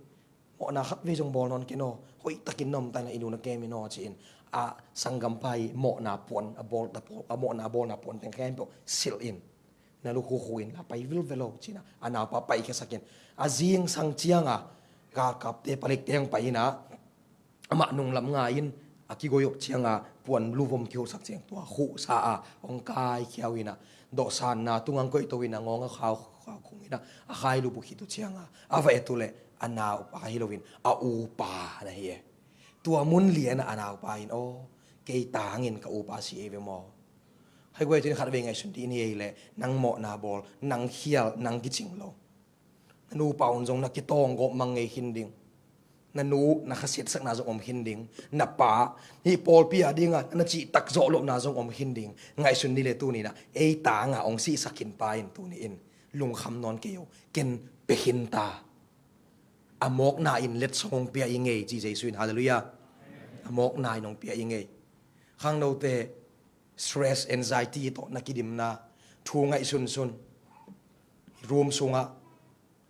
Mawhna khat vei zong bawl nawn ken aw. Hoih takin na om ta inla, i nu na kem in aw ci-in. A sanggampa i mawhna puan, a bawl, a mawhna bawlna puan teng khempeuh silh in. Na lu khukhu inla pai vilvel o ci-in a naupa paikhiasak in. A zingsang cianga galkapte palikte ang pai in a, amah nunglam ngai in a kigoi awk cianga puan luvom kihulhsak ciang tua khuhsa a hong kaikhia uh in a, dawhsanna tungang koihto in a ngawng a khau, khau khung in a, a khai lup uh khit uh cianga a va et uh leh a naupa hi loin a upa na hi e. Tua mun lian a a naupa in, aw, kei tangin ka upa si ei ve maw? Hai guai, tuin khat vei ngaihsun dih ni ei leh, nang mawhna bawl, nang khial, nang kicing lo. Na nupa un zong na kitawng gawp mang ngei khin ding. Na nu na khasiatsakna zong om khin ding. Na pa, hih pawlpi a dinga na cihtak zawh lohna zong om khin ding. Ngaihsun ni le tuni-in ah ei tanga hong sihsak khin pa in tuni-in lungkham nawn kei o, ken pia khin ta. A mawkna in letsong hong pia i ngei ci Jesu in, halleluiah. A mawkna in hong pia i ngei. Khangnote, stress, anxiety tawh na kidimna, thu ngaihsunsun, room sungah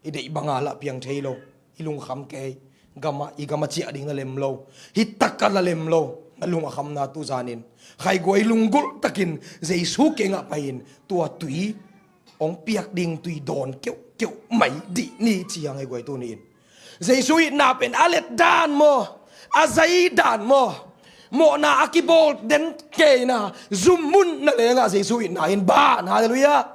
i deih banga lah piang thei lo, i lungkham kei, gamah, i gamah ciah ding na lem lo, hi takah na lem lo, na lung a khamna tu zanin khaiguai lunggulh takin Jesu kiangah pai-in tua tui hong piak ding tui dawn keuhkeuh mai dih ni ci hang, khaiguai tuni-in. Jesu itna pen a let dan maw, a zai dan maw, mawhna a kibawl den keina zummun na lengah Jesu itna in ban, halleluiah.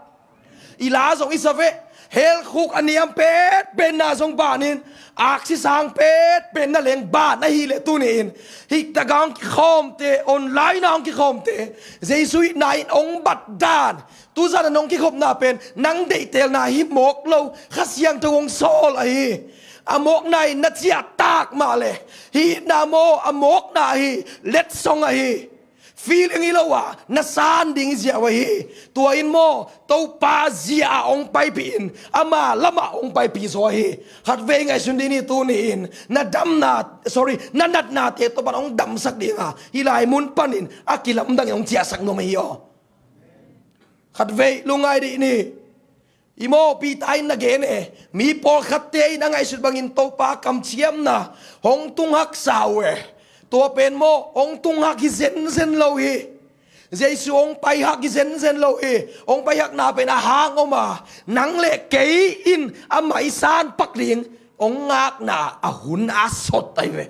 I la zong i sa ve, helkhuk a niam petpetna zong banin, aksi sang petpetna leng ban ahih leh tuni-in hih tagah hong kikhawmte, online ah hong kikhawmte, Jesu itna in hong bat dan, tuzan a nong kikhopna pen nang deihtelna hi mawk lo, Kha Siangtho hong sawl ahi. A mawkna in na ciahtak mah leh, hih itna maw, a mawkna ahi, letsong ahi. Feeling hi lo a na san ding i ziau ahi. Tua in maw, Topa zia-ah hong paipih in, ama lamah hong paipih zaw ahi. Khatvei ngaihsun dih ni, tuni-in na damna, sorry, na natnate Topa in hong damsak dinga hih lai mun panin a kilamdangin hong ciahsak nuam ahi aw. Khatvei lungngai dih ni. I maw, Peter in na gen e, mi pawlkhatte in a ngaihsut bangin Topa kamciamna hong tunghaksa uh e. Tua pen maw, hong tunghak hi zenzen lo hi. Jesu hong paihak hi zenzen lo hi. Hong paihakna pen a hang om a, nang le kei in a maisan pak ding hong ngakna a hun a sot ahi ve.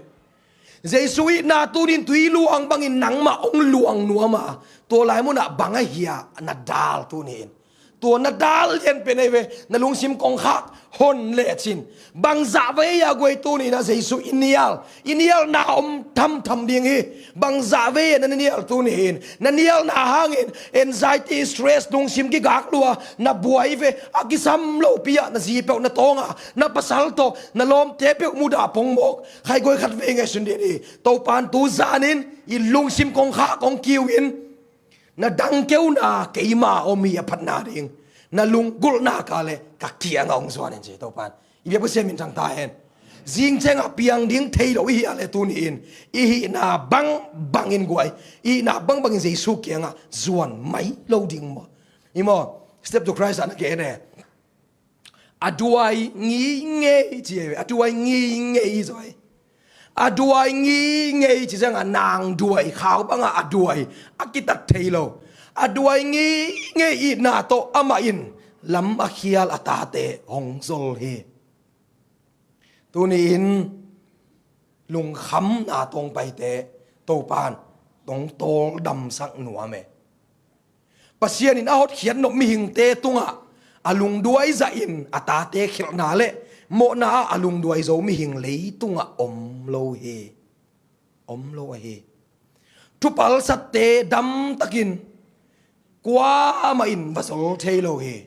Jesu itna tuni-in tui luang bangin nangmah hong luang nuam a, tua lai munah bang ahi a na dal tuni-in? Tua na dal lianpen ahi ve, na lungsim kongkhak hon lecin. Bangzah vei a guai tuni-in ah Jesu i nial, i nialna om thamtham ding hi. Bangzah vei a na nial tuni-in? Na nialna hangin anxiety, stress, lungsim kigak lua, na buai ve, a kisam lopi ah na zi peuh na tawng a, na pasal tawh na lawmte peuh mudah pongmawk. Khaiguai, khatvei ngaihsun dih ni. Topa in tu zanin i lungsim kongkhak hong kiu in, na dangkeuna keima om hi a phatna ding, na lunggulhna ka le ka kiangah hong zuan in ci Topa in. I biak Pasian min thang ta hen. Zingciangah piang ding thei lo i hih a le tuni-in i hihna bangbangin guai, i hihna bangbangin Jesu kiangah zuan mai lo ding maw? I maw, Step to Christ ah na gen e. A duai ngingei ci e, a duai ngingei hi zaw hi. A duai ngingei ci ciangah nang duai, khau bangah a duai, a kitat thei lo. A duai ngingei itna tawh amah in lam a khial a tate hong zol hi. Tuni-in lungkhamna tawh hong paite Topa in hong tawldamsak nuam e. Pasian in a hotkhiat nop mihingte tungah a lungduai zahin a tate khelhna le Mawhna ah a lungduai zo mihing leitungah om lo hi. Om lo ahi. Thupalsatte damtakin kuamah in va zol thei lo hi.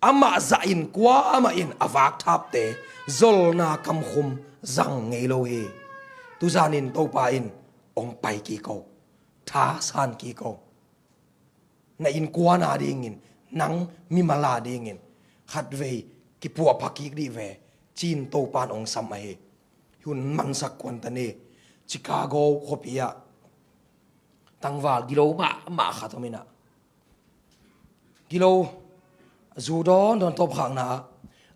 Amah zahin kuamah in a vakthapte zolna kamkhum zang ngei lo hi. Tuzanin Topa in hong pai kik o, thasan kik o. Na innkuan a dingin, nang mimal a dingin khatvei kipuahpha kik dih ve, ci-in Topan hong sam ahi. Hun mansak kuan ta ni. Chicago khuapi ah tangval gilo mahmah khat om inah, gilo zu dawndawn tawpkhakna ah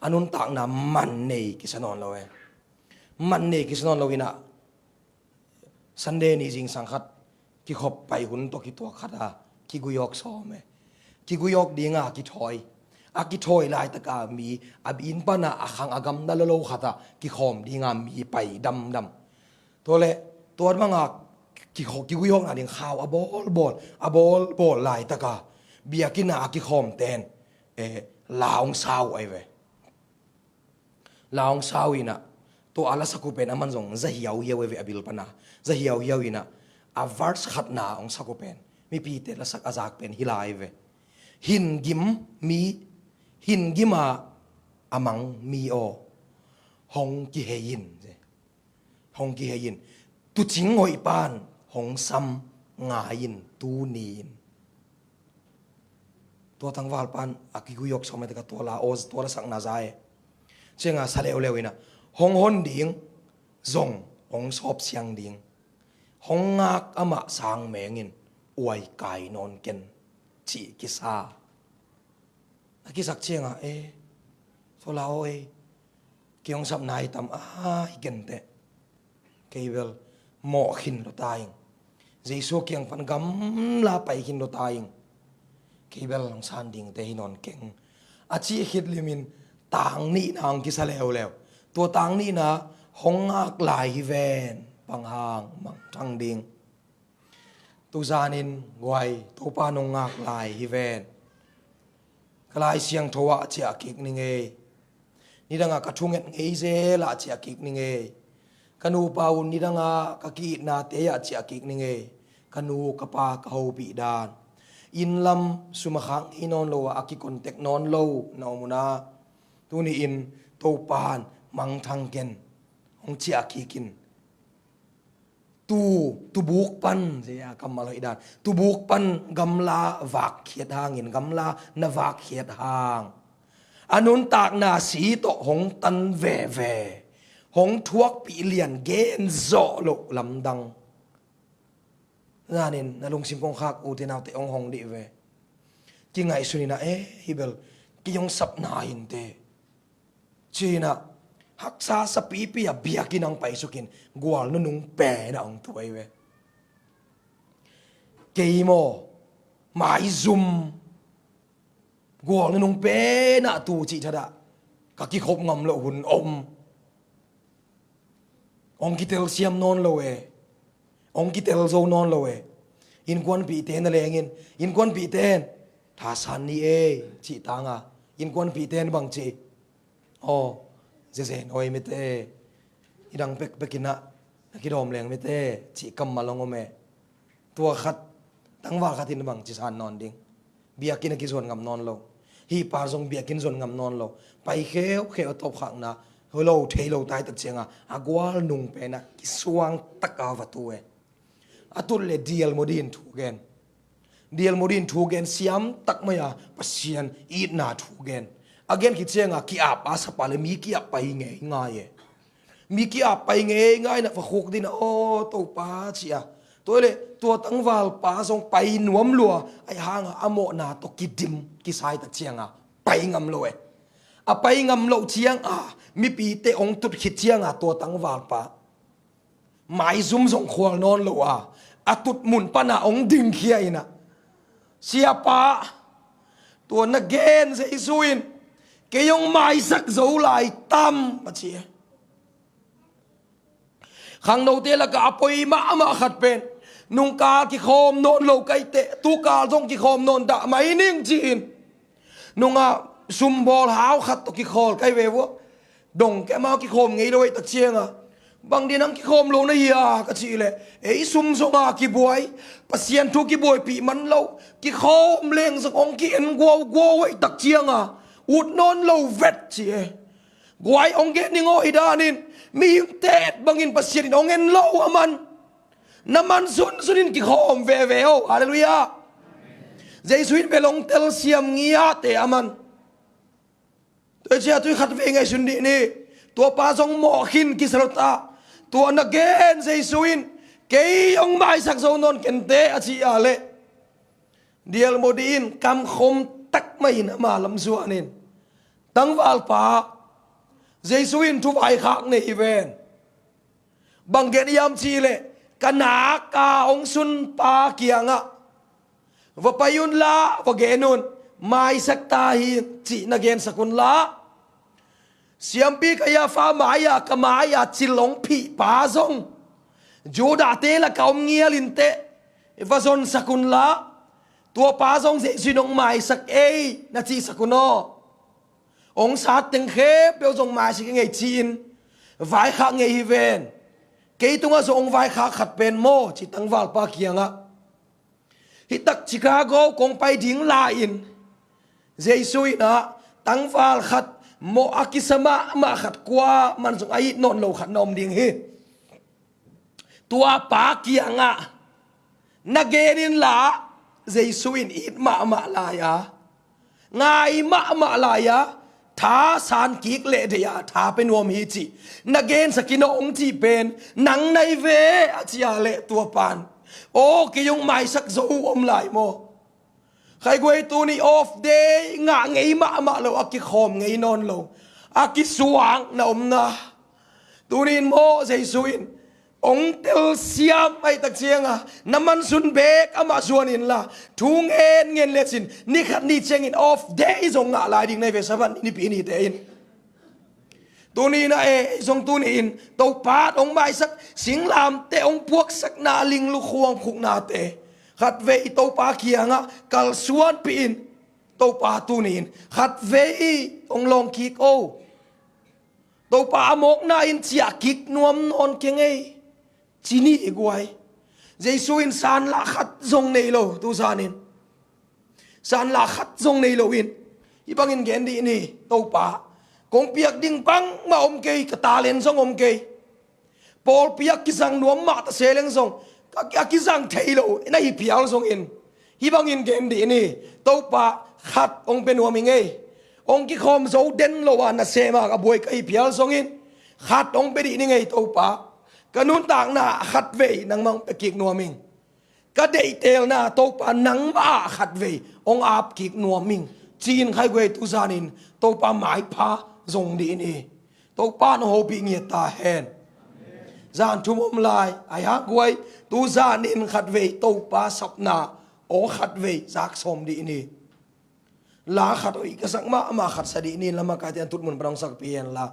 a nuntakna man nei kisa nawn lo e. Man nei kisa nawn lo inah Sunday ni zingsang khat kikhop pai hun tawh kituak khat a kiguiawk sawm e. Kiguiawk dinga kithawi, a kithawi laitaka mi a inn pana a khang a gamdal lo khat ah kikhawm dinga mi pai damdam. Tua le tua banga kikhaw, kiguiawkna ding khau a bawlbawl, a bawlbawl laitaka biakinn a kikhawmten, eh, la hong sau ahi ve. La hong sau inah tua a lasak uh pen aman zong za hiauhiau ahi ve, a bil pana za hiauhiau inah a verse khatna hong sak uh pen, mipite lasak a zak pen hi lai ve. Hin gim mi, hin gim a a mang mi aw, hong kihei in. Hong kihei in. Tuucing hoih pan hong sam ngai in tuni in. Tua tangval pan a kiguiawk sawm e, taka tua la aw, tua lasakna za e. Cianga sa leuleu inah hong hon ding zong hong sawp siang ding. Hong ngak amah sang mengin uai kai nawn ken, cih kisa. A kisak cianga, eh, tua la aw e, kei hong sapna hi tam a, hi kenteh. Kei bel mawh khin lua ta ing. Jesu kiang pan gamla pai khin lua ta ing. Kei bel hong san dingte hi nawn keng, a cih khit limin tang nihna hong kisa leuleu. Tua tang nihna hong ngak lai hi ven, bang hang mangthang ding. Tuzanin guai, Topa nong ngak lai hi ven. Ka Lai Siangtho ah ciah kik ning ei. Nidangah ka thunget ngei zel ah ciah kik ning ei. Ka nupa un nidangah ka ki-itnate ah ciah kik ning ei. Ka nu ka pa ka hopih dan, inn lam sum a khak ngei nawn lo ah a kikontek nawn lo na om un ah, tuni-in Topan mangthang ken, hong ciah kik in. Tu, tubuk pan, sia kammal hoih dan, tubuk pan gamla vakkhiat hangin, gamla na vakkhiat hang a nuntakna si tawh hong tan veve, hong thuakpih lian gen zawh loh lamdang. Zanin na lungsim kong khak ute naute hong hong dih ve. Kingaihsun inah, eh, hi bel kei hong sapna hinteh, ci-inah haksa sapipi a biakinn ah hong paisukin gual nunung penah hong tu ahi ve. Kei maw, maizum gual nunung penah tu cih thadah ka kikhop ngam loh hun om. Hong kitel siam nawn lo e. Hong kitel zo nawn lo e. Innkuanpihte na lengin, innkuanpihte in thasan ni ei, cih tanga innkuanpihte in bang ci? Aw, zeze nawi mite, i dang pekpek inah na kidawm leng mite, cih kammal hong om e. Tua khat, tangval khat in bang ci san nawn ding? Biakinn a kizuan ngam nawn lo. Hih pa zong biakinn zuan ngam nawn lo. Pai kheukheu a tawpkhakna, hoi lo thei lo tai tak cianga a gual nung penah kisuang taka va tu e. A tut le D L Moody in thu gen. D L Moody in thu gen siam tak mai a, Pasian itna thu gen. A gen khit cianga ki-ap a sapa le mi ki-ap pai ngei ngai e. Mi ki-ap pai ngei ngai na va khuk dina, aw Topa, ci a. Tua le tua tangvalpa zong pai nuam lua, ahi hanga a mawhna tawh kidim kisai tak cianga pai ngam lo e. A pai ngam loh cianga mipite hong tut khit cianga tua tangvalpa maizum zong khual nawn lo a, a tut mun pana hong dingkhia inah, Siapa, tua na gen Jesu in kei hong maisak zo lai tam, a ci e. Khangnote lakah a poi mahmah khat pen, nungkal kikhawm nawn lo kaiteh, tukal zong kikhawm nawn dah mai ning, ci-in nungah sumbawl hau khat tawh kikhawl kai ve vua. Dong kei, amau kikhawm ngei lo ahih tak cianga, bang dia nang kikhawm lo na hi a ka cih leh, ei sum zonga kibuai, Pasian thu kibuaipih man lo, kikhawm leng zong hong ki-en guauguau ahih tak cianga ut nawn lo vet ci e. Guai, hong gen ning aw, hi danin mihing tet bangin Pasian in hong en lo a man. Na man sunsun in kikhawm veve o. Halleluiah. Jesu in bel hong telsiam ngiate a man. Tua hi ciah tui khat vei ngaihsun dih ni. Tuapa zong mawh khin kisa lo ta. Tua na gen Jesu in, kei hong maisak zo nawn kei ning a cih a leh, dialmo dih in kamkhom tak mah in ama lam zuanin, tangvalpa, Jesu in thuvaikhak nei hi ven. Bang gen hiam cih leh, ka nak a hong sunpa kiangah va pai unla, va gen un, maisak ta hi cih na gensak unla. Siampi Kaiafa mai-a ka mai-a cil hong phihpa zong Judah-te lakah om ngial inteh, va zonsak unla. Tuapa zong Jesu in hong maisak ei na cihsak un aw. Hong sat teng khempeuh zong maisak ing ei ci-in vaikhak ngei hi ven. Kei tungah zong hong vaikhak khat pen maw, ci tangvalpa kiangah. Hi tak Chicago kong pai ding lai-in Jesu in ah tangval khat, mawh a kisa mahmah khat, kua man zong a it nawn lo khat na om ding hi. Tuapa kiangah na gen inla, Jesu in it mahmah lai-a, ngai mahmah lai-a, tha san kik leh deih a tha pia nuam hi cih na gensak in aw hong cih pen nang na hi ve a cih a leh, tuapa in, aw, kei hong maisak zo om lai maw? Khaiguai, tuni off day ngah ngei mahmah lo, a kikhawm ngei nawn lo, a kisuang na omna. Tuni in maw, Jesu in hong telsiam ahih tak cianga na mansun bek amah zuan inla, thu ngen ngen lecin ni khat ni ciangin off day zong ngah lai ding na hi ve, Sabbath ni, nipi nite in. Tuni in ah ei zong tuni in Topa hong maisak, singlamteh hong puaksakna, ling lukhuang khuknate khatvei Topa kiangah kalsuanpih in, Topa tuni in khatvei hong lawng kik o. Topa, a mawkna in ciah kik nuam nawn keng ei, ci ni hi guai. Jesu in sanlah khat zong nei lo, tu zanin sanlah khat zong nei loin hih bangin gen dih ni, Topa, kong piak ding bangmah om kei, ka talent zong om kei. Pawlpi ah kizang nuam mah ta se leng zong, ka, a kizang thei lo na hi phial zongin hih bangin gen dih ni, Topa, khat hong pia nuam ing ei. Hong kikhawm zo den lo a nasem a ka buai ka hi phial zongin khat hong pia dih ning ei, Topa. Ka nuntakna ah khatvei nangmah hong pia kik nuam ing. Ka deihtelna, Topa, nangmah ah khatvei hong ap kik nuam ing, ci-in khaiguai tu zanin Topa maipha zong dih ni. Topa in hong hopih ngiat ta hen. Zan thum om lai, ahi hang guai, tu zanin khatvei Topa sapna aw khatvei zak sawm dih ni. La khat hoih ka sak mahmah khat sa dih ni, lamakaite an tutmun pan hong sakpih hen la.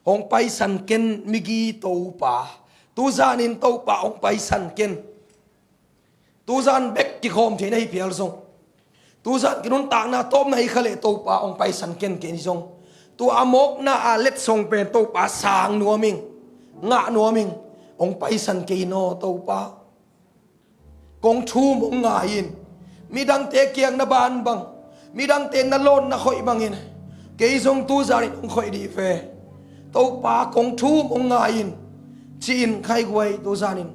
Hong paisan ken migi Topa. Tu zanin Topa hong paisan ken. Tu zan bek kikhawm thei na hi phial zong, tu zan kinuntakna tawpna hi kha leh Topa hong paisan ken kei ni zong, tua a mawkna a letsong pen Topa sang nuam ing, ngah nuam ing. Hong paisan kei in aw Topa. Kong thum hong ngai in. Midangte kiang na bangbang, midangte na lawn na khoih bangin kei zong tu zanin hong khoih dih ve. Topa, kong thum hong ngai in, ci-in khaiguai tu zanin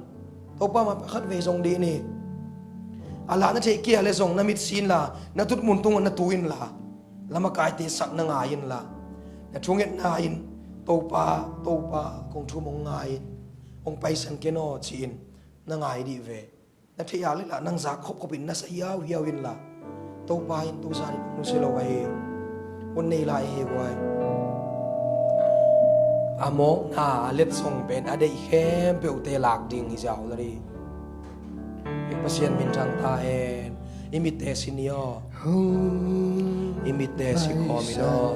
Topa maipha khatvei zong dih ni. A la na theih kei a leh zong na mitsi inla, na tutmun tungah na tu inla, lamakaite sak na ngai inla, na thungetna in, Topa, Topa, kong thum hong ngai in, hong paisan ken aw, ci-in na ngai dih ve. Na theih a leh lah nang zak khopkhop in na sa hiauhiau inla, Topa in tu zanin hong nusia lo ahi. Hun nei lai ahi guai. A mawkna a letsong pen a deih khempeuhte lak ding hi ziau lo dih. I Pasian minthang ta hen. I mitte si ni aw. I mitte si khawm in aw.